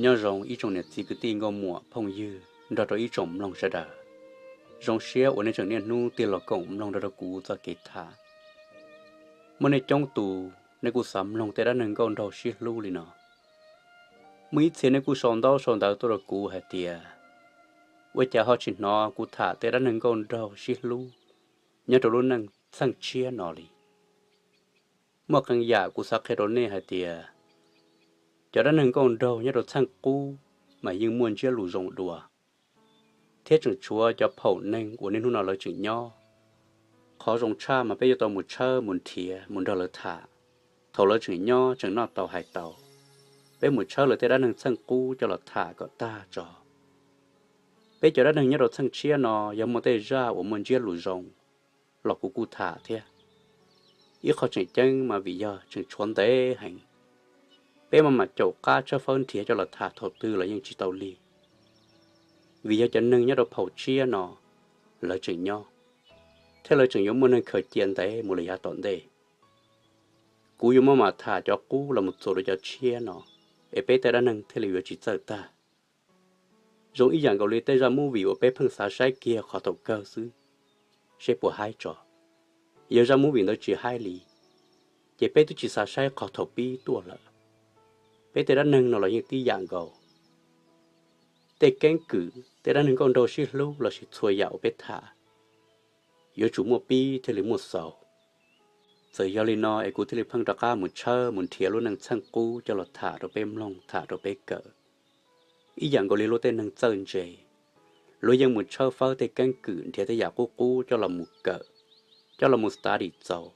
Nyob zoo ib tsoom niam txiv kwv tij nkauj muam phooj ywg nrog rau ib tsoom mloog sawv daws. Zoo siab uas nej tseem niaj hnub tig los koom mloog nrog rau kuv txoj kev tham. Muaj nej coob tus nej kuj xav mloog tej dab neeg nkauj nraug sib hlub li no. Muaj ib txhia nej kuj sau ntaub sau ntawv tuaj rau kuv hais tias, ua cas ho tsis hnov kuv tham tej dab neeg nkauj nraug sib hlub nyob rau lub neej txheej tshiab no li. Muaj qee yam kuv xav qhia rau nej hais tias, cov dab neeg nkauj nraug nyob rau txheej qub mas yeej muaj ntsiab lus zoo dua, thiab tseem tshuav cov phaum neeg uas niaj hnub no lawv tseem nyob. Qhov zoo tshaj mas peb yuav tau mus tshawb mus nrhiav mus nrog lawv tham. Thaum lawv tseem nyob tseem noj tau hais tau, peb mus tshawb lawv tej dab neeg txheej qub coj los tham kom tag tso. Peb cov dab neeg nyob rau txheej tshiab no yog muaj tej zaj uas muaj ntsiab lus zoo los kuv kuj tham thiab. Ib qho tseem ceeb mas vim yog tseem tshuav ntev heev, peb maj mam caum qab tshawb fawb nrhiav coj los tham thaum twg los yeej tsis tau lig. Vim yog cov neeg nyob rau phaum tshiab no lawv tseem nyob, thiab lawv tseem yuav muaj neeg khaws cia ntev mus lawm yav tom ntej. Kuv yuav maj mam tham cov qub los mus txuas rau cov tshiab no, es peb tej dab neeg thiaj li yuav tsis txawj tag. Zoo ib yam nkaus li tej zaj movie uas peb pheej xav saib kiag qhov thaum kawg xwb, seb puas haib tso. Yog zaj movie ntawd tsis haib li, ces peb twb tsis xav saib qhov thaum pib tuaj lawm. Peb tej dab neeg no los yeej tib yam nkaus. Tej keeb kwm, tej dab neeg nkauj nraug sib hlub lossis txhua yam uas peb tham, yuav tsum muaj pib thiaj li muaj xaus. Txawm yog li no es kuv thiaj li pheej rov qab mus tshawb mus nrhiav lub neej txheej qub coj los tham rau peb mloog tham rau peb kawm. Ib yam nkaus li luag tej neeg txawj ntse, luag yeej mus tshawb fawb tej keeb kwm nrhiav tej yam qub qub coj los mus kawm, coj los mus study txaus,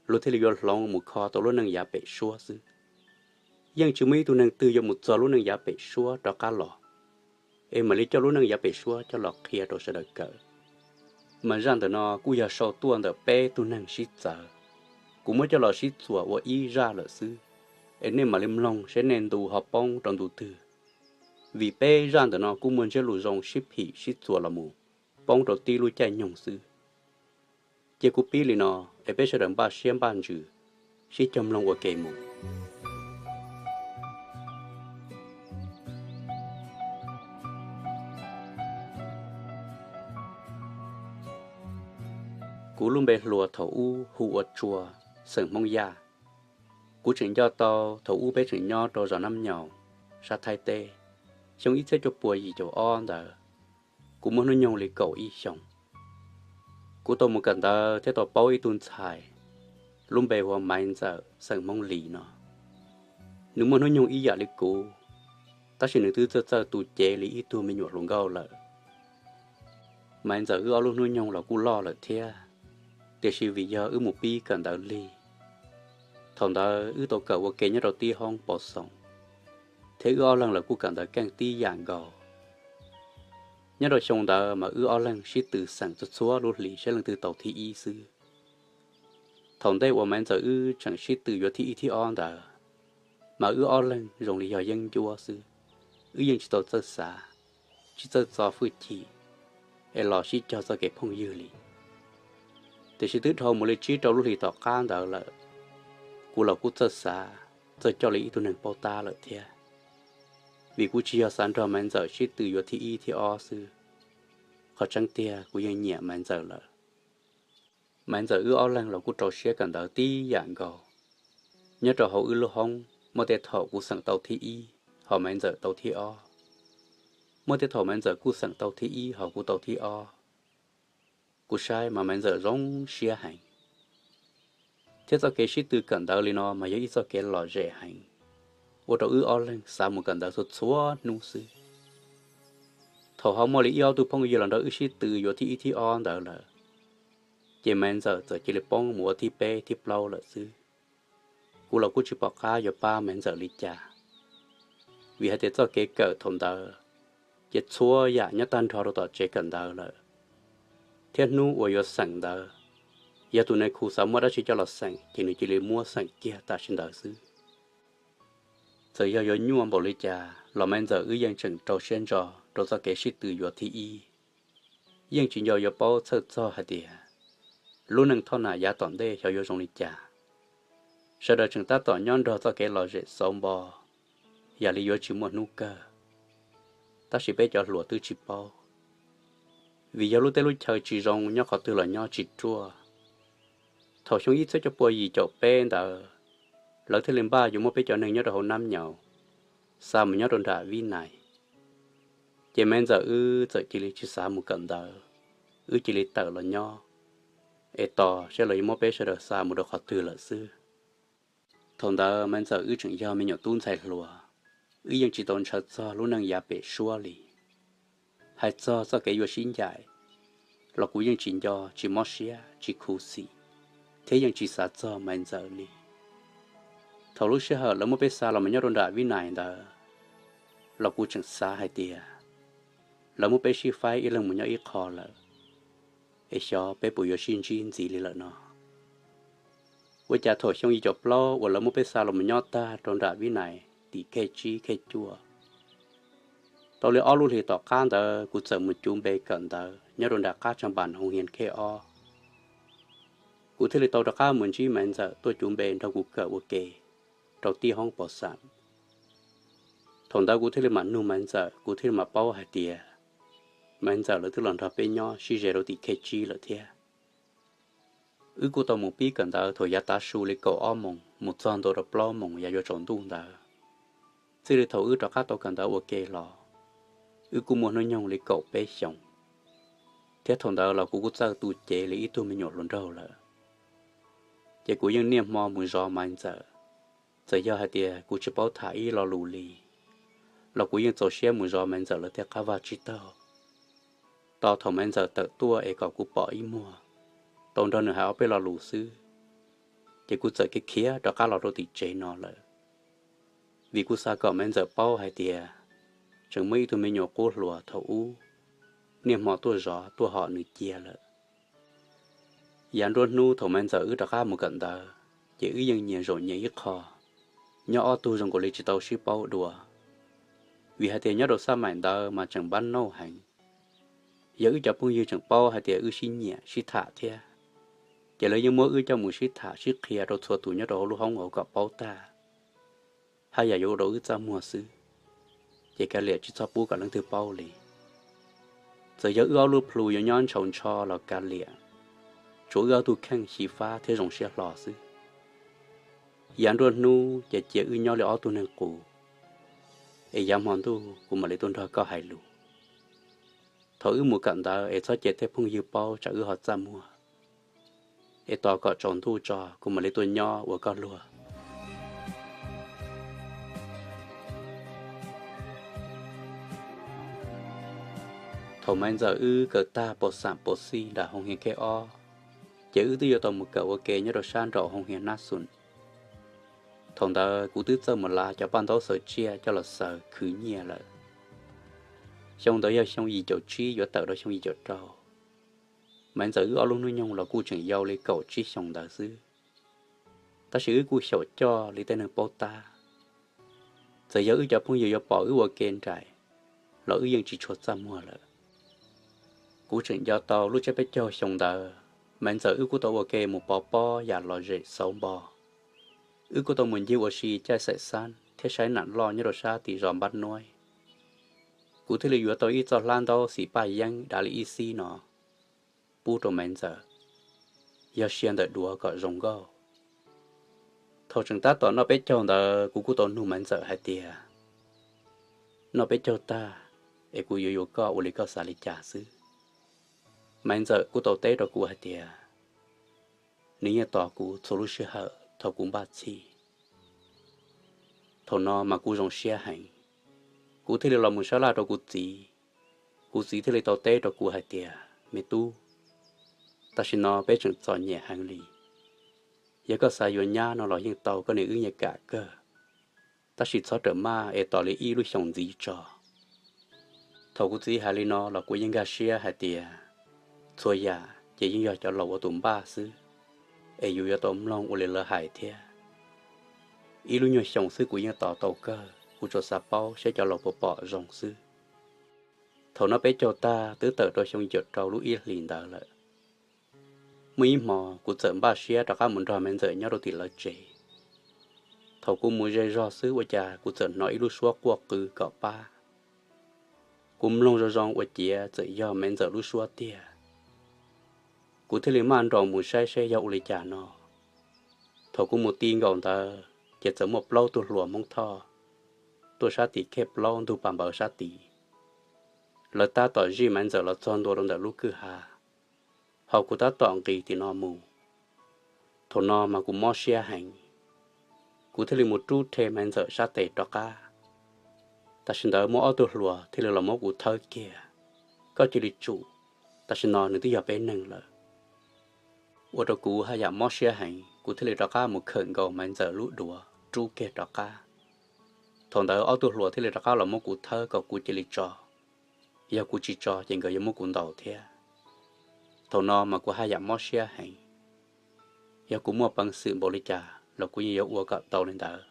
luag thiaj li yuav hloov mus kho tau lub neej yav pem suab xwb. Yeej tsis muaj ib tug neeg twg yuav mus txog lub neej yav pem suab rov qab los, es mam li coj lub neej yav pem suab coj los qhia rau sawv daws kawm. Mas zaj ntawm no kuj yog sau tuaj ntawm peb tug neeg sib txawv, kuv muab coj los sib txuas ua ib zaj lawm xwb, es nej mam li mloog seb nej ntu ho poob rau ntu twg. Vim peb zaj ntawm no kuj muaj ntsiab lus zoo sib phim sib txuas los mus poob rau tib lub caij nyoog xwb. Cia kuv pib li no, es peb sawv daws npaj siab npaj ntsws sib cog mloog ua ke mus. Kuv lub npe hluas thaum ub hu ua Tsua, xeem Hmoob Yaj. Kuv tseem nco tau thaum ub peb tseem nyob rau zos Nab Nyaus, sab Thaib teb. Xyoo ib txhiab cuaj puas yim caum ob ntawd, kuv muaj hnub nyoog li kaum ib xyoos. Kuv tau mus kawm ntawv thiab tau paub ib tug ntxhais, lub npe hu ua Maiv Ntxawm, xeem Hmoob Lis no. Nws muaj hnub nyoog ib yam li kuv, tab sis nws twb txawj txawj tu cev li ib tug me nyuam hluas nkauj lawm. Maiv Ntxawm wb ob lub hnub nyoog los kuj loj lawm thiab, tiam sis vim yog wb mus pib kawm ntawv lig, thaum ntawd wb tau kawm ua ke nyob rau tib hoob pov xoos, thiab wb ob leeg los kuj kawm ntawv keej tib yam nkaus. Nyob rau xyoo ntawd mas wb ob leeg sib tw xeem txhua txhua lub hlis saib leej twg tau thib ib xwb. Thaum ntej uas Maiv Ntxawm wb tseem sib tw yuav thib ib thib ob ntawd, mas wb ob leeg zoo li yog yeeb ncuab xwb, wb yeej tsis tau txawj xav, tsis txawj txo hwj chim, es los sib cog txoj kev phooj ywg li. Tiam sis twb dhau mus li tsib rau lub hlis tom qab ntawd lawm, kuv los kuj txawj xav, txawj coj li ib tug neeg paub tab lawm thiab. Vim kuv tsis yog xav nrog Maiv Ntxawm sib tw yuav thib ib thib ob xwb, qhov tseeb tiag kuv yeej nyiam Maiv Ntxawm lawm. Maiv Ntxawm wb ob leeg los kuj rau siab kawm ntawv tib yam nkaus. Nyob rau hauv wb lub hoob, muaj tej thaum kuv xeem tau thib ib, ho Maiv Ntxawm tau thib ob. Muaj tej thaum Maiv Ntxawm kuj xeem tau thib ib ho kuv tau thib ob. Kuv saib mas Maiv Ntxawm zoo siab heev, thiab txoj kev sib tw kawm ntawv li no mas yog ib txoj kev lom zem heev, ua rau wb ob leeg xav mus kawm ntawv txhua txhua hnub xwb. Thaum ho muaj li ib ob tug phooj ywg los nrog wb sib tw yuav thib ib thib ob ntawd lawm, ces Maiv Ntxawm txawm cia li poob mus ua thib peb thib plaub lawm xwb. Kuv los kuj tsis pom qab yuav pab Maiv Ntxawm li cas, vim hais tias txoj kev kawm thaum ntawd ces txhua yam nyob tag nrho rau tom tsev kawm ntawv lawm. thiab hnub uas yuav xeem ntawd, yog tus nais khu xav muab dab tsi coj los xeem ces nws cia li muab xeem kiag tam sim ntawd xwb. Txawm yog yuav nyuaj npaum li cas los Maiv Ntxawm wb yeej tseem rau siab ntso rau txoj kev sib tw yuav thib ib. Yeej tsis nco yuav paub txhawj txog hais tias lub neej thoj nam yav tom ntej xyov yuav zoo li cas. Sawv daws tseem tab tom nyob nrog txoj kev lom zem xauv npo, yam li yuav tsis muaj hnub kawg. Tab sis peb cov hluas twb tsis paub, vim yog lub teb lub chaw tsis zoo, nyob qhov twg los nyob tsis ruaj. Thaum xyoo ib txhiab cuaj pua yim caum peb ntawd, lawv thiaj li npaj yuav muab peb cov neeg nyob rau hauv Nab Nyaus xa mus nyob rau nram Vib Nais. Ces Maiv Ntxawm wb txawm cia li tsis xav mus kawm ntawv, wb cia li tawm los nyob, es tos saib lawv yuav muab peb sawv daws xa mus rau qhov twg lawm xwb. Thaum ntawd Maiv Ntxawm wb tseem yog me nyuam tub ntxhais hluas, wb yeej tsis tau ntshaw txog lub neej yav pem suab li. Hais txog txoj kev yuav sib ncaim los kuv yeej tsis nco, tsis mob siab, tsis khuv xim, thiab yeej tsis xav txog Maiv Ntxawm li. Thaum lub sij hawm lawv muab peb xa los mus nyob rau nram Vib Nais ntawd los kuv tseem xav hais tias lawv muab peb sib faib ib leeg mus nyob ib qho lawm, es xyov peb puas yuav sib ntsib ntxiv li lawm no. Ua cas thaum xyoo yim caum plaub uas lawv muab peb xa los mus nyob tag rau nram Vib Nais tim khej tsib khej cuaj, tau li ob lub hlis tom qab ntawd kuv txawm mus cuv npe kawm ntawv nyob rau nram qab tshaj npas hoo hias khej ob. Kuv thiaj li tau rov qab mus ntsib Maiv Ntxawm tuaj cuv npe nrog kuv kawm ua ke rau tib hoob pos xam. Thaum ntawd kuv thiaj li mam nug Maiv Ntxawm, kuv thiaj li mam paub hais tias Maiv Ntxawm lawv twb los nrog peb nyob sib ze rau tim khej tsib lawm thiab. Wb kuj tau mus pib kawm ntawv thaum yav tav su li kaum ob moos mus txog ntua rau plaub moos yav yuav tsaus ntuj ntawd. Txij li thaum wb rov qab tau kawm ntawv ua ke los, wb kuj muaj hnub nyoog li kaum peb xyoos, thiab thaum ntawd los kuv kuj txawj tu cev li ib tug me nyuam hluas nraug lawm. Ces kuv yeej niaj hmo mus zov Maiv Ntxawm. Txawm yog hais tias kuv tsis paub tham ib lo lus li, los kuv yeej txaus siab mus zov Maiv Ntxawm lawv tej qab vaj tsib taug. Tos thaum Maiv Ntxawm tawm tuaj es kom kuv pom ib muag, tau nrog nws hais ob peb lo lus xwb, ces kuv txawm khiav khiav rov qab los rau tim tsev no lawm. Vim kuv xav kom Maiv Ntxawm paub hais tias tseem muaj ib tug me nyuam qub hluas thaum ub niaj hmo tuaj zov tuaj hom nws cia lawm. Yav nruab hnub thaum Maiv Ntxawm wb rov qab mus kawm ntawv, ces wb yeej nyias zaum nyias ib qho, nyob ob tug zoo nkaus li tsis tau sib paub dua. Vim hais tias nyob rau xab maim ntawd mas tseem npab nauj heev. Yog wb cov phooj ywg tseem paub hais tias wb sib nyiam sib tham thiab, ces lawv yeej muab wb coj mus sib tham sib qhia rau txhua tus nyob rau hauv lub hoob hauv kom paub tag, haj yam yuav ua rau wb txaj muag xwb. Ces kav liam tsis txhob pub kom leej twg paub li. Txawm yog wb ob lub plhu yuav nyob ntshaus ntsho los kav liam, tsuav wb ob tug kheej xyiv fab thiab zoo siab hlo xwb. Yav nruab hnub ces cia wb nyob li ob tug neeg qus, es yav hmo ntuj kuv mam li tuaj nrog koj hais lus. Thaum wb mus kawm ntawv es txhob cia tej phooj ywg paub tsam wb ho txaj muag, es tos kom tsaus ntuj tso kuv mam li tuaj nyob ua koj luag. Thaum Maiv Ntxawm wb kawm tag pos xam pos xij nram hoo hias khej ob, ces wb twb yuav tau mus kawm ua ke nyob rau sab nraum hoo hias Nab Xus. Thaum ntawd kuv twb txawj mus lav cov paj ntaub xaws tsiaj coj los xaws khwv nyiaj lawm. Xyoo ntawd yog xyoo yim caum tsib yuav tawm rau xyoo yim caum rau. Maiv Ntxawm wb ob lub hnub nyoog los kuj tseem yau li kaum tsib xyoos ntawd xwb, tab sis wb kuj xyaum coj li tej neeg paub tab. Txawm yog wb cov phooj ywg yuav pom wb ua ke nraim, los wb yeej tsis tshua txaj muag lawm. Kuv tseem nco tau lub tsiab peb caug xyoo ntawd, Maiv Ntxawm wb kuj tau ua ke mus pov pob yam lom zem xauv npo. Wb kuj tau mus ncig ua si caij xaim xab thiab saib nam loj nyob rau sab tim zos Npab Nuaib. Kuv thiaj li yuav tau ib txoj hlab ntaub xim paj yeeb dav li ib xib no pub rau Maiv Ntxawm, yog sia ntawm duav kom zoo nkauj. Thaum tseem tab tom noj peb caug ntawd kuv kuj tau nug Maiv Ntxawm hais tias, noj peb caug tag es kuv yuav yuav koj ua li koj xav li cas xwb? Maiv Ntxawm kuj tau teb rau kuv hais tias, nws yeej tos kuv txhua lub sij hawm thaum kuv npaj txhij. Thaum no mas kuv zoo siab heev, kuv thiaj li los mus sab laj rau kuv txiv. Kuv txiv thiaj li tau teb rau kuv hais tias, me tub, tam sim no peb tseem txom nyem heev li. Yog koj xav yuav nyab no los yeej tau, koj niam wb yeej kam kawg, tab sis txhob rawm maj es tos li ib lub xyoos ntxiv tso. Thaum kuv txiv hais li no los kuv yeej nkag siab hais tias, Txhua yam ces yeej yog cov laus ua tus npaj xwb, es yus yuav tau mloog ua li lawv hais thiab. Ib lub nyuag xyoos xwb kuv yeej tos tau kawg, kuv tsuas xav paub saib cov laus puas pom zoo xwb. Thaum no peb caug tag twb tawm rau xyoo yim caum rau lub ib hlis ntawd lawm. Muaj ib hmo kuv txawm npaj siab rov qab mus nrog Maiv Ntxawm nyob rau tim lawv tsev. Thaum kuv mus ze zog xwb ua cas kuv txawm hnov ib lub suab quaj qw kom pab. Kuv mloog zoo zoo ua ciav txawm yog Maiv Ntxawm lub suab tiag. Kuv thiaj li maj nroos mus saib seb yog ua li cas no. Thaum kuv mus ti nkaus ntawd ces txawm muaj plaub tug hluas Hmoob Thoj tuaj sab tim khej plaub ntug pas npawv sab tid. Lawv tab tom zij Maiv Ntxawm los txog ntua rau ntawm lub kwj ha, ho kuv tab tom nqis tim no mus. Thaum no mas kuv mob siab heev, kuv thiaj li mus rub rhe Maiv Ntxawm sab tes rov qab. Tam sim ntawd muaj ob tug hluas thiaj li los muab kuv thawb kiag, koj cia li tsum, tam sim no nws twb yog peb neeg lawm. Ua rau kuv haj yam mob siab heev, kuv thiaj li rov qab mus khawm nkaus Maiv Ntxawm lub duav rub kiag rov qab. Thaum ntawd ob tug hluas thiaj li rov qab los muab kuv thawb kom kuv cia li tso, yog kuv tsis tso ces nkawd yuav muab kuv ntaus thiab. Thaum no mas kuv haj yam mob siab heev, yog kuv muaj peev xwm npaum li cas los kuv yeej yuav ua kom tau li ntawd,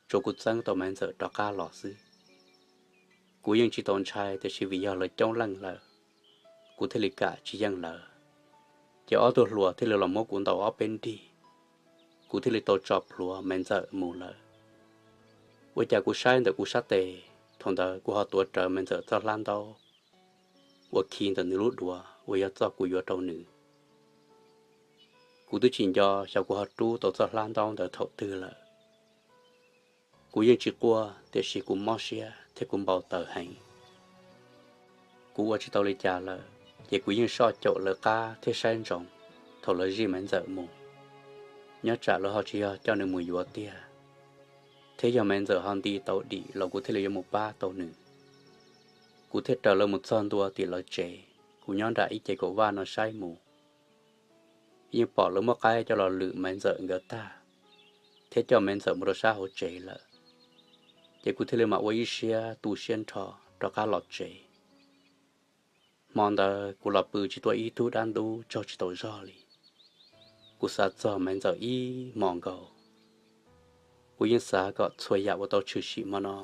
tsuas kuv txeeb tau Maiv Ntxawm rov qab los xwb. Kuv yeej tsis tau ntshai tiam sis vim yog lawv coob leej lawm, kuv thiaj li kam tsis yeej lawv. Ces ob tug hluas thiaj li los muab kuv ntaus ob peb nrig, kuv thiaj li tau tso plhuav Maiv Ntxawm mus lawm. Ua cas kuv saib ntawm kuv sab tes, thaum ntawd kuv ho tuav rawv Maiv Ntxawm txoj hlab ntaub uas khi ntawm nws lub duav uas yog txoj kuv yuav rau nws. Kuv twb tsis nco xyov kuv ho rub tau txoj hlab ntaub ntawd thaum twg lawm. Kuv yeej tsis quaj tiam sis kuv mob siab thiab kuv npau taws heev. Kuv ua tsis tau li cas lawm ces kuv yeej soj caum lawv qab thiab saib ntsoov thaum lawv zij Maiv Ntxawm mus, nyob tsam lawv ho tsis yog coj nws mus yuav tiag, thiab yog Maiv Ntxawm ho nti tau dim los kuv thiaj li yuav mus pab tau nws. Kuv thiaj raws lawv mus txog ntua tim lawv tsev, kuv nyob nram ib ce kaum vaj no saib mus, yeej pom lawv muab qaib coj los lwm Maiv Ntxawm nkawd tag, thiab coj Maiv Ntxawm mus rau sab hauv tsev lawm. Ces kuv thiaj li mam ua ib siab tu siab nrho rov qab los tsev. Hmo ntawd kuv los pw tsis tuaj ib tug dab ntub tsaug tsis tau zog li. Kuv xav txog Maiv Ntxawm ib hmos nkaus. Kuv yeej xav kom txhua yam uas tau tshwm sim hmo no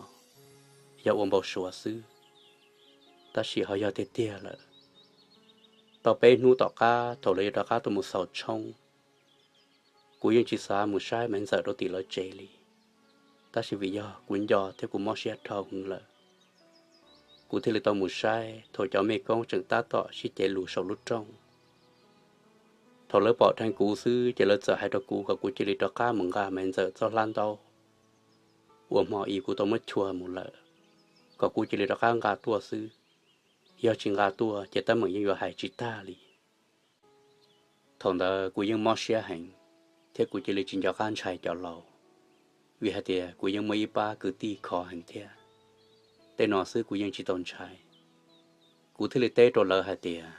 yog ua npau suav xwb, tab sis ho yog tiag tiag lawm. Tau peb hnub tom qab thaum lawv yuav rov qab tuaj mus xaus tshoob, kuv yeej tsis xav mus saib Maiv Ntxawm rau tim lawv tsev li, tab sis vim yog kuv nco thiab kuv mob siab dhau heev lawm, kuv thiaj li tau mus saib thaum cov mej koob tseem tab tom sib cev lus saum lub rooj. Thaum lawv pom dheev kuv xwb ces lawv txawm hais rau kuv kom kuv cia li rov qab mus nqa Maiv Ntxawm txoj hlab ntaub uas hmo i kuv tau muab chua mus lawm, kom kuv cia li rov qab nqa tuaj xwb, yog tsis nqa tuaj ces teeb meem yeej yuav hais tsis tag li. Thaum ntawd kuv yeej mob siab heev, thiab kuv cia li tsis nco qab ntshai cov laus, vim hais tias kuv yeej muaj ib pab kwv tij khov heev thiab. Tej no xwb kuv yeej tsis tau ntshai. Kuv thiaj li teb rau lawv hais tias,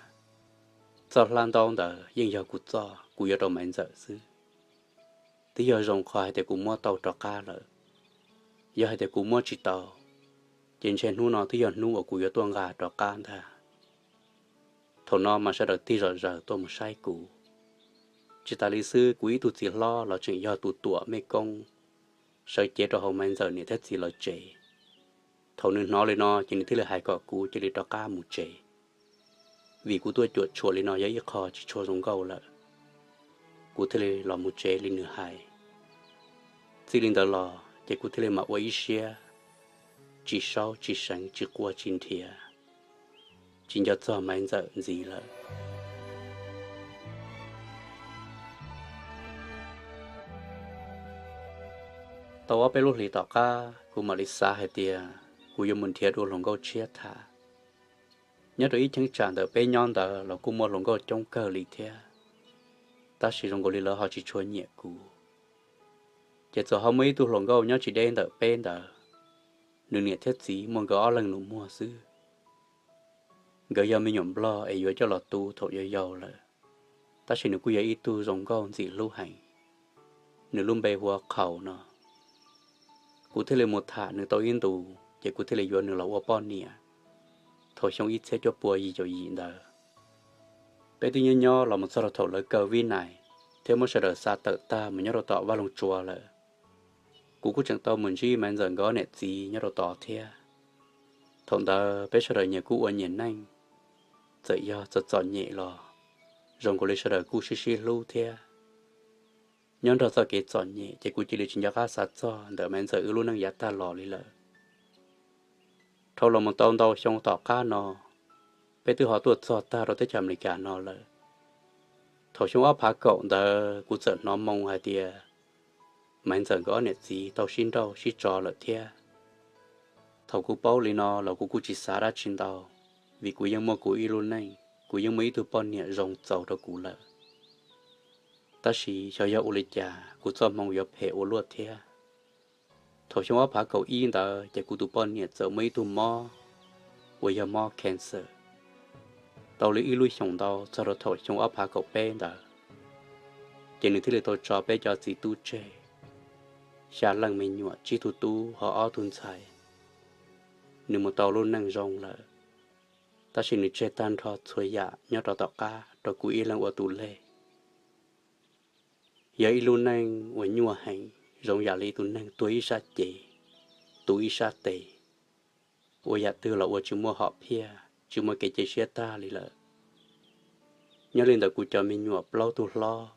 txoj hlab ntaub ntawd yeej yog kuv txoj, kuv yuav rau Maiv Ntxawm xwb. Twb yog zoo qhov hais tias kuv muab tau rov qab lawm. Yog hais tias kuv muab tsis tau, ces ntshe hnub no twb yog hnub uas kuv yuav tuaj nqa rov qab ntag. Thaum no mas sawv daws tig zom zaws tuaj mus saib kuv. Tsis tas li xwb, kuv ib tug txiv hlob los tseem yog tus tuam mej koob sawv cev rau hauv Maiv Ntxawm niam thiab txiv lawv tsev. Thaum nws hnov li no ces nws thiaj li hais kom kuv cia li rov qab mus tsev, vim kuv tuaj cuam tshuam li no yog ib qho tsis tshua zoo nkauj lawm. Kuv thiaj li los mus tsev li nws hais. Txij li ntawd los ces kuv thiaj li mam ua ib siab tsis saub tsis seev, tsis quaj tsis nrhiav, tsis nco txog Maiv Ntxawm ntxiv lawm. Tau ob peb lub hlis tom qab kuv mam li xav hais tias kuv yuav mus nrhiav dua hluas nkauj tshiab tham. Nyob rau ib cheeb tsam ntawm peb nyob ntawd los kuj muaj hluas nkauj coob kawg li thiab, tab sis zoo nkaus li lawv ho tsis tshua nyiam kuv. Ces txawm ho muaj ib tug hluas nkauj nyob tsis deb ntawm peb ntawd, nws niam thiab txiv muaj nkawd ob leeg nus muag xwb. Nkawd yog me nyuam nplog es yuav coj los tu thaum yau yau lawm, tab sis nws kuj yog ib tug zoo nkauj ntxim hlub heev. Nws lub npe hu ua Qhaus no. Kuv thiaj li mus tham nws tau ib ntus ces kuv thiaj li yuav nws los ua poj niam thaum xyoo ib txhiab cuaj pua yim caum yim ntawd. Peb twb nyob nyob los mus txog rau thaum lawv kaw Vib Nais thiab muab sawv daws xa tawm tag mus nyob rau tom Vaj Loog Tsua lawm. Kuv kuj tseem tau mus ntsib Maiv Ntxawm nkawd ob niam txiv nyob rau tod thiab. Thaum ntawd peb sawv daws nyias kuj ua nyias neej, txawm yog txom txom nyem los zoo nkaus li sawv daws kuj sib sib hlub thiab. Nyob nrog txoj kev txom nyem ces kuv cia li tsis nco qab xav txog ntawm Maiv Ntxawm wb lub neej yav tag los li lawm. Dhau los mus tau ntau xyoo tom qab no, peb twb ho tuaj txog tag rau teb chaws Amelikas no lawm. Thaum xyoo ob phav kaum ntawd kuv txawm hnov moo hais tias Maiv Ntxawm nkawd ob niam txiv tau sib nrauj sib tso lawm thiab. Thaum kuv paub li no los kuv kuj tsis xav dab tsi ntau, vim kuv yeej muaj kuv ib lub neej, kuv yeej muaj ib tug poj niam zoo txaus rau kuv lawm. Tab sis xyov yog ua li cas kuv txoj hmoo yuav phem ua luaj thiab. Thaum xyoo ob phav kaum ib ntawd ces kuv tus poj niam txawm muaj ib tug mob uas yog mob cancer. Tau li ib lub xyoos ntau txog rau thaum xyoo ob phav kaum peb ntawd, ces nws thiaj li tau tso peb cov txiv tub tseg, xya leej me nyuam, tsib tug tub ho ob tug ntxhais. Nws mus tau lub neej zoo lawm, tab sis nws tseg tag nrho txhua yam nyob rau tom qab rau kuv ib leeg ua tus leg. Yog ib lub neej uas nyuaj heev, zoo yam li tus neeg tuag ib sab cev, tu ib sab tes, ua yam twg los ua tsis muaj hom phiaj, tsis muaj kev cia siab tag li lawm. Nyob li ntawm kuv cov me nyuam plaub tug hlob,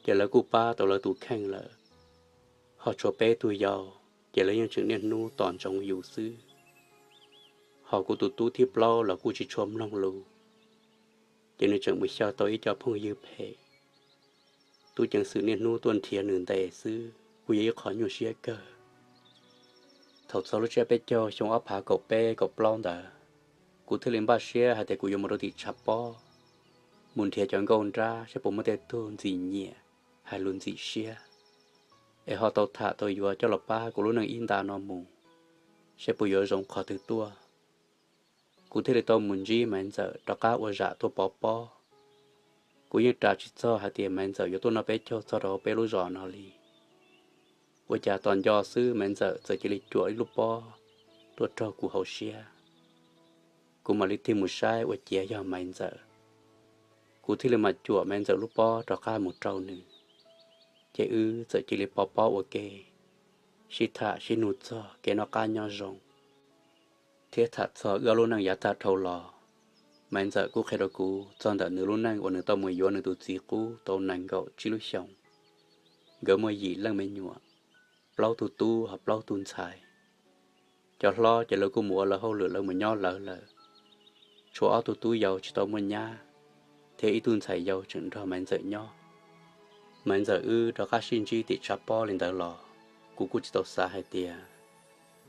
ces lawv kuj pab tau lawv tus kheej lawm, ho tshuav peb tug yau, ces lawv yeej tseem niaj hnub tos ntsoov yus xwb. Ho kuv tus tub thib plaub los kuj tsis tshua mloog lus, ces nws tseem mus xyaw tau ib co phooj ywg phem, tub ceev xwm niaj hnub tuaj nrhiav nws ntes xwb, kuj yog ib qho nyuaj siab kawg. Thaum txog lub tsiab peb caug xyoo ob phav kaum peb kaum plaub ntawd, kuv thiaj li npaj siab hais tias kuv yuav mus rau tim tshav pob, mus nrhiav cov nkauj nrab saib puas muaj tej tug ntxim nyiam, hais lus ntxim siab, es ho tau tham tau yuav coj los pab kuv lub neej ib nta no mus, saib puas yuav zoo qhov twg tuaj. Kuv thiaj li tau mus ntsib Maiv Ntxawm rov qab ua zam tuaj pov pob. Kuv yeej ras tsis txog hais tias Maiv Ntxawm yuav tuaj noj peb caug txog rau peb lub zos no li. Ua cas tos nco xwb Maiv Ntxawm txawm cia li cuam ib lub pob tuaj raug kuv hauv siab. Kuv mam li tig mus saib ua ciav yog Maiv Ntxawm. Kuv thiaj li mam cuam Maiv Ntxawm lub pob rov qab mus rau nws, ces wb txawm cia li pov pob ua ke, sib tham sib nug txog kev noj qab nyob zoo, thiab tham txog wb ob lub neej yav tag dhau los. Maiv Ntxawm kuj qhia rau kuv txog ntawm nws lub neej uas nws tau mus yuav nws tus txiv qub tau nees nkaum tsib lub xyoos. Nkawd muaj yim leej me nyuam, plaub tug tub ho plaub tug ntxhais. Cov hlob ces lawv kuj mus ua lawv hauj lwm lawv mus nyob lawv lawm, tshuav ob tug tub yau tsis tau muaj nyab, thiab ib tug ntxhais yau tseem nrog Maiv Ntxawm nyob. Maiv Ntxawm wb rov qab sib ntsib tim tshav pob li ntawd los, kuv kuj tsis tau xav hais tias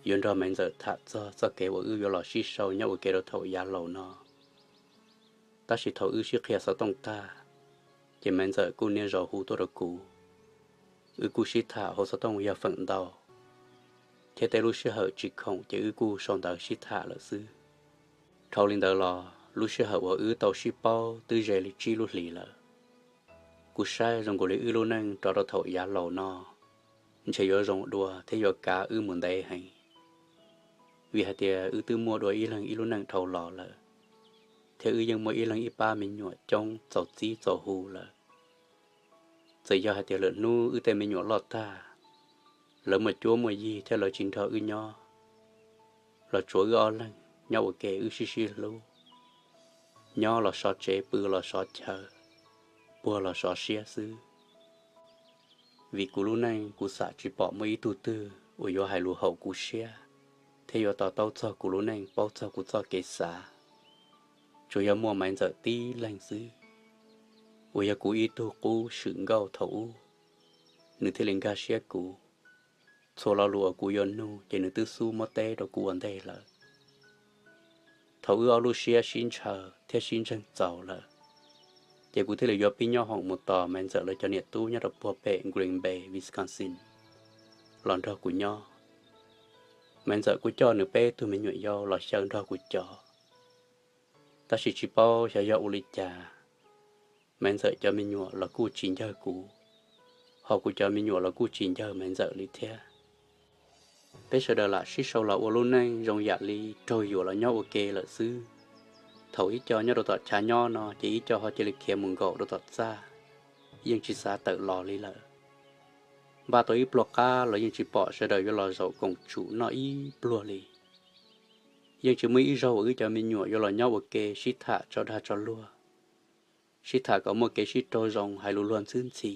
yuav nrog Maiv Ntxawm tham txog txoj kev uas wb yuav los sib sau nyob ua ke rau thaum yav laus no. Tab sis thaum wb sib qhia xov tooj tag, ces Maiv Ntxawm kuj niaj zaus hu tuaj rau kuv. Wb kuj sib tham hauv xov tooj yog feem ntau, thiab tej lub sij hawm tsis khoom ces wb kuj sau ntawv sib tham lawm xwb. Dhau li ntawd los lub sij hawm uas wb tau sib paub twb ze li tsib lub hlis lawm. Kuv saib zoo nkaus li wb lub neej rov rau thaum yav laus no ntshe yuav zoo dua thiab yuav kav wb mus ntev heev, vim hais tias wb twb muaj dua ib leeg ib lub neej dhau los lawm, thiab wb yeej muaj ib leeg ib pab me nyuam coob txaus txib txaus hu lawm. Txawm yog hais tias lwm hnub wb tej me nyuam loj tag, lawv muaj cuab muaj yig thiab lawv tsis nrog wb nyob, los tsuav wb ob leeg nyob ua ke wb sib sib hlub, nyob los sov tsev pw los sov chaw, puag los sov siab xwb. Vim kuv lub neej kuv xam tsis pom muaj ib tug twg uas yuav hais lus haum kuv siab thiab yuav to taub txog kuv lub neej paub txog kuv txoj kev xav. Tsuas yog muaj Maiv Ntxawm tib leeg xwb, uas yog kuv ib tug qub swm nkauj thaum ub, nws thiaj li nkag siab kuv. Txhua lo lus uas kuv yuav nug ces nws twb xub muab teb rau kuv ua ntej lawm. Thaum wb ob lub siab sib ntshaw thiab sib ntseeg txaus lawm, ces kuv thiaj li yuav pib nyob hoom mus tos Maiv Ntxawm lawv cov niam tub nyob rau puag pem Green Bay, Wisconsin los nrog kuv nyob. Maiv Ntxawm kuj coj nws peb tug me nyuam yau los xyaw nrog kuv cov. Tab sis tsis paub xyov yog ua li cas, Maiv Ntxawm cov me nyuam los kuj tsis ncawg kuv, ho kuv cov me nyuam los kuj tsis ncawg Maiv Ntxawm li thiab. Peb sawv daws lam sib sau los ua lub neej zoo yam li raug yuam los nyob ua ke lawm xwb. Thaum ib co nyob rau tom chav nyob no ces ib co ho cia li khiav mus nkaum rau tom txaj, yeej tsis xav tawm los li lawm. Npaj tau ib pluag qab los yeej tsis pom sawv daws yuav los zaum koom tsum noj ib pluag li. Yeej tsis muaj ib zaug uas wb cov me nyuam yuav los nyob ua ke sib tham tso dag tso luag, sib tham kom muaj kev sib raug zoo hais lus luag ntxhwb ntxhi,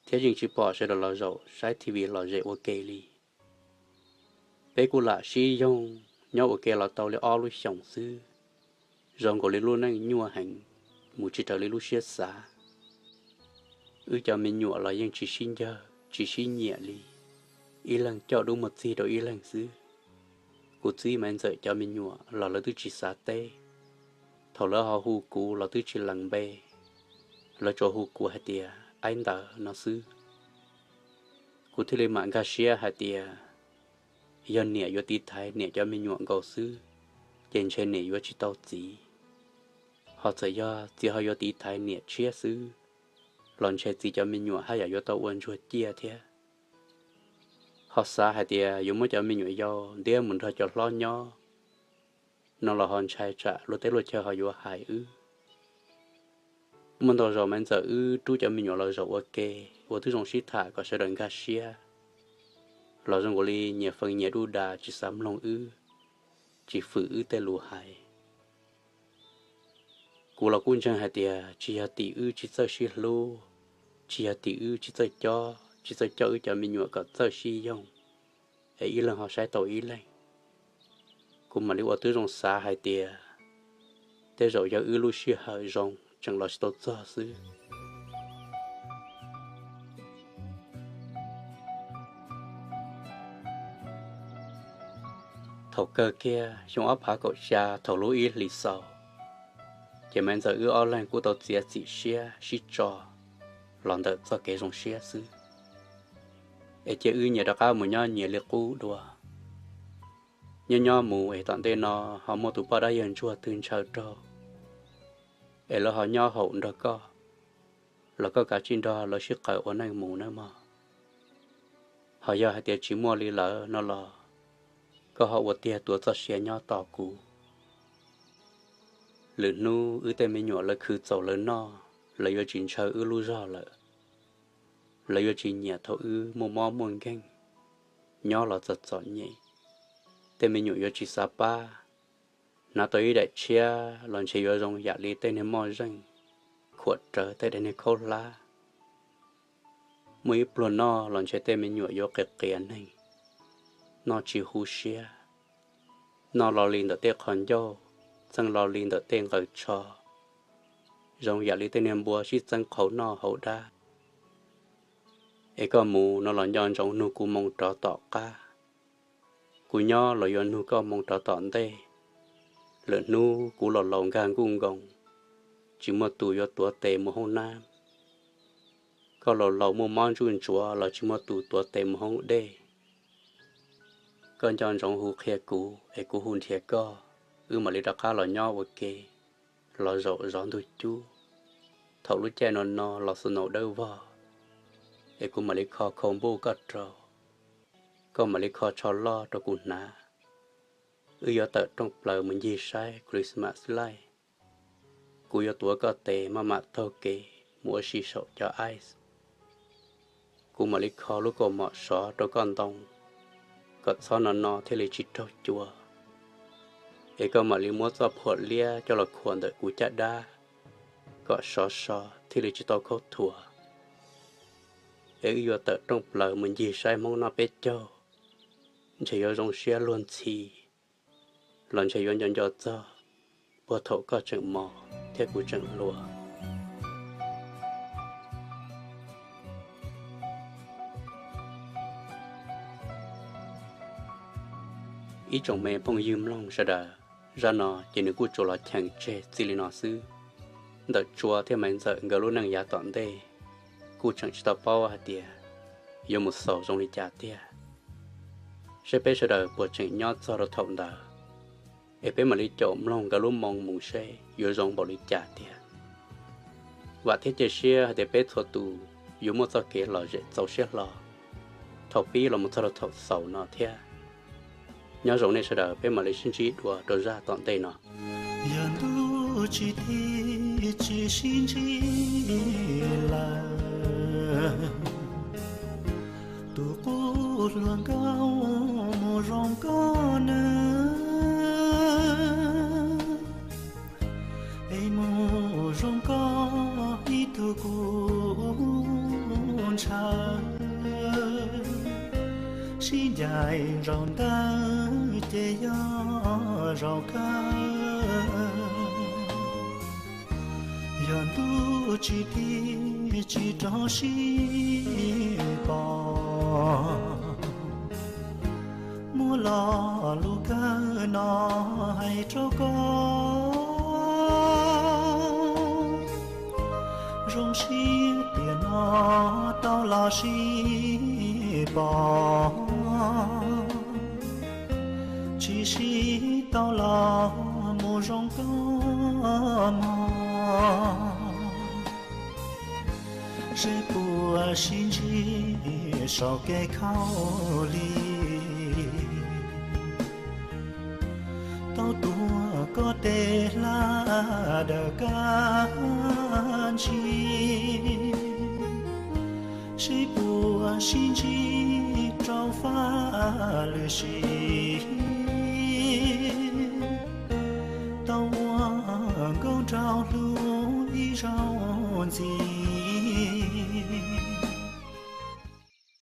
thiab yeej tsis pom sawv daws los zaum saib T V lom zem ua ke li. Peb kuj lam sib yoog nyob ua ke los tau li ob lub xyoos xwb, zoo nkaus li lub neej nyuaj heev, mus tsis raws li lub siab xav. Wb cov me nyuam los yeej tsis sib ncawg tsis sib nyiam li, ib leeg coj dub muag txig rau ib leeg xwb. Kuv txiv Maiv Ntxawm cov me nyuam los lawv twb tsis xav teb, thaum lawv ho hu kuv los twb tsis lees npe, lawv tsuas hu kuv hais tias Aib Ntawd no xwb. Kuv thiaj li mam nkag siab hais tias yog niam yuav tiv thaiv niam cov me nyuam nkaus xwb, ces ntshe niam yuav tsis tau txiv. Ho txawm yog txiv ho yuav tiv thaiv niam tshiab xwb, los ntshe txiv cov me nyuam haj yam yuav tau ua ntsuag ciaj thiab. Ho xav hais tias yuav muab cov me nyuam yau ntiab mus nrog cov hlob nyob no los ho ntshai tsam luag teb luag chaw ho yuav hais wb. Muaj ntau zaus Maiv Ntxawm wb rub cov me nyuam los zaum ua ke, ua tib zoo sib tham kom sawv daws nkag siab, los zoo nkaus li nyias feem nyias duj das tsis xav mloog wb, tsis fwm wb tej lus hais. Kuv los kuj ntseeg hais tias tsis yog tim wb tsis txawj sib hlub, tsis yog tim wb tsis txawj cob, tsis txawj coj wb cov me nyuam kom txawj sib yoog, es ib leeg ho saib tau ib leeg. Kuv mam li ua tib zoo xav hais tias tej zaum yog wb lub sij hawm zoo tseem los tsis tau txog xwb. Thaum kawg kiag xyoo ob phav kaum xya thaum lub ib hlis xaus, ces Maiv Ntxawm wb ob leeg kuj tau txiav txim siab sib tso los ntawm txoj kev zoo siab xwb, es cia wb nyias rov qab mus nyob nyias li qub dua. Nyob nyob mus es tom ntej no ho muaj tus poj dab yawg ntsuag twg ntshaw raug, es lawv ho nyob haum nrog koj, los koj kav tsij nrog lawv sib qawm ua neej mus nawb mog. Ho yog hais tias tsis muaj li lawm no los koj ho ua tiag tuav txoj sia nyob tos kuv. Lwm hnub wb tej me nyuam lawv khwv txaus lawv noj, lawv yuav tsis ntshaw wb lub zog lawm. Lawv yuav tsis nyiam thaum wb muaj mob muaj nkeeg, nyob los txom txom nyem. Tej me nyuam yuav tsis xav pab, hnav tau ib daim tshiab los ntshe yuav zoo yam li tej niag moj zeej, khuam rawv tej daim niag khaub hlab. Muaj ib pluag noj los ntshe tej me nyuam yuav qias qias neeg, noj tsis huv siab, noj lo li ntawm tej qhov ncauj, txeej lo li ntawm tej nqaws tsho, zoo yam li tej niag npua sib txeeb qhauv noj hauv dab. Es koj mus no los nco ntsoov nug kuv moo rov tom qab. Kuv nyob los yuav nug koj moo rov tom ntej. Lwm hnub kuv los laus nkag nkuj nkoos, tsis muaj tus yuav tuav tes mus hoob nab. Koj los laus muaj mob ntsuj ntsuav los tsis muaj tus tuav tes mus hoob dej. Koj nco ntsoov hu qhia kuv es kuv hu nrhiav koj, wb mam li rov qab los nyob ua ke, los zaum zov ntug cub. Thaum lub caij no no los snow dawb vog, es kuv mam li kho khau npuj koj rau, koj mam li kho tsho loj rau kuv hnav. Wb yuav tawm rooj plaws mus ncig saib Christmas light. Kuv yuav tuav koj tes maj mam taug kev mus ua si saum cov ice. Kuv mam li kho lub kaus mom sov rau koj ntoo, kom txhob no no thiaj li tsis raug cua. Es koj mam li muab txoj phuam liab coj los khuam ntawm kuv caj dab, kom sov so thiaj li tsis tau khaub thuas. Es wb yuav tawm rooj plaws mus ncig saib Hmoob noj peb caug, ntshe yuav zoo siab luag ntxhi, los ntshe yuav nco nco txog puag thaum koj tseem mos thiab kuv tseem hluas. Ib tsoom me phooj ywg mloog sawv daws, zaj no ces nws kuj tsuas los cheem tseg txij li no xwb. Ntawm Tsua thiab Maiv Ntxawm nkawd lub neej yav tom ntej kuj tseem tsis tau paub hais tias yuav mus xaus zoo li cas tiag, seb peb sawv daws puas tseem nyob txog rau thaum ntawd, es peb mam li caum mloog nkawd lub moo mus seb yuav zoo npaum li cas tiag. Vam thiab cia siab hais tias peb txhua tus yuav muaj txoj kev lom zem txaus siab hlo thaum pib los mus txog rau thaum xaus no thiab. Nyob zoo nej sawv daws, peb mam li sib ntsib dua rau zaj tom ntej no. Yog ntuj tsis tig tsis sib ntsib lawm, tus qub hluas nkauj mus zoo nkauj nawb. Es mus zoo nkauj ib tug kuv ntshaw, sib ncaim zaum ntawd ces yog zaum kawg. Yog ntuj tsis tig tsis rov sib pom, muab lo lus kawg no hais rau koj. Zoo siab tiam no tau los sib pom, tsis sib tau los mus zoo nkauj mog. Seb puas sib ntsib saum kev khaub lig, tau tuav koj tes hlab daws kab ntsig. Seb puas sib ntsib rau faj lwm sim, tau ua nkauj nraug hlub ib zaug ntxiv.